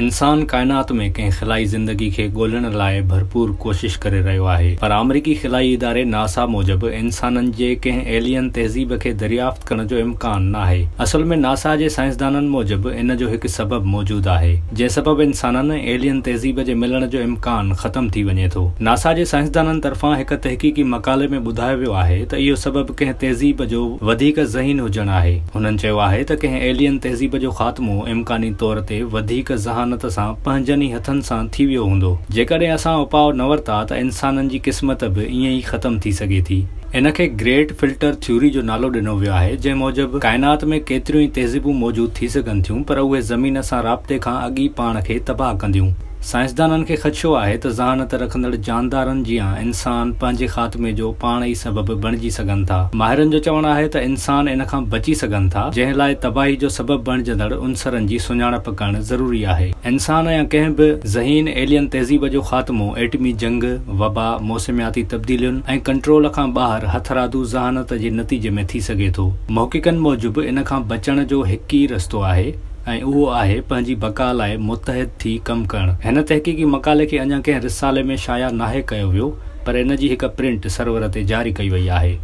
انسان ڪائنات ۾ ڪنهن خلائي زندگي کي ڳولڻ لاء ڀرپور ڪوشش ڪري رهيو آهي پر آمريڪي خلائي اداري ناسا موجب انسانن جي ڪنهن ايلين تهذيب کي دريافت ڪرڻ جو امڪان ناهي. اصل ۾ ناسا جي سائنسدانن موجب ان جو هڪ سبب موجود آهي جنهن سبب انسانن ۽ ايلين تهذيب جي ملڻ جو امڪان ختم ٿي وڃي ٿو. ناسا جي سائنسدانن طرفان هڪ تحقيقي مقالي ۾ ٻڌايو ويو آهي ته اهو سبب ڪنهن تهذيب جو وڌيڪ ذهين هجڻ آهي. هنن چيو آهي ته ڪنهن ايلين تهذيب جو خاتمو امڪاني طور تي وڌيڪ ذهانت سان پنهنجن ئي هٿن سان ٿي ويو هوندو. جيڪڏهن اسان اپاء نه ورتا ته انسانن جي قسمت به ائين ئي ختم ٿي سگهي ٿي. ان کي گريٽ فلٽر ٿيوري جو نالو ڏنو ويو آهي جنهن موجب ڪائنات ۾ ڪيتريون ئي تهذيبون موجود ٿي سگهن ٿيون پر اهي زمين سان رابطي کان اڳ ئي پاڻ کي تباهه ڪنديون. سائنسدانن کي خدشو آهي ته ذهانت رکندڙ جاندارن جيان انسان پنهنجي خاتمي جو پاڻ ئي سبب بڻجي سگهن ٿا. ماهرن جو چوڻ آهي ته انسان ان کان بچي سگهن ٿا، جنهن لاء تباهي جو سبب بڻجندڙ عنصرن جي سڃاڻپ ڪرڻ ضروري آهي. انسان يا ڪنهن به ذهين ايلين تهذيب جو خاتمو ايٽمي جنگ، وبا، موسمياتي تبديلين ۽ ڪنٽرول کان ٻاهر هٿرادو ذهانت جي نتيجي ۾ ٿي سگهي ٿو. محققن موجب ان کان بچڻ جو هڪ ئي رستو آهي. ۽ اهو آهي پنهنجي بقا لاء متحد ٿي ڪم ڪرڻ. هن تحقيقي مقالي کي اڃا ڪنهن رسالي ۾ شايع ناهي ڪيو ويو، پر ان جي هڪ پرنٽ سرور تي جاري ڪئي وئي آهي.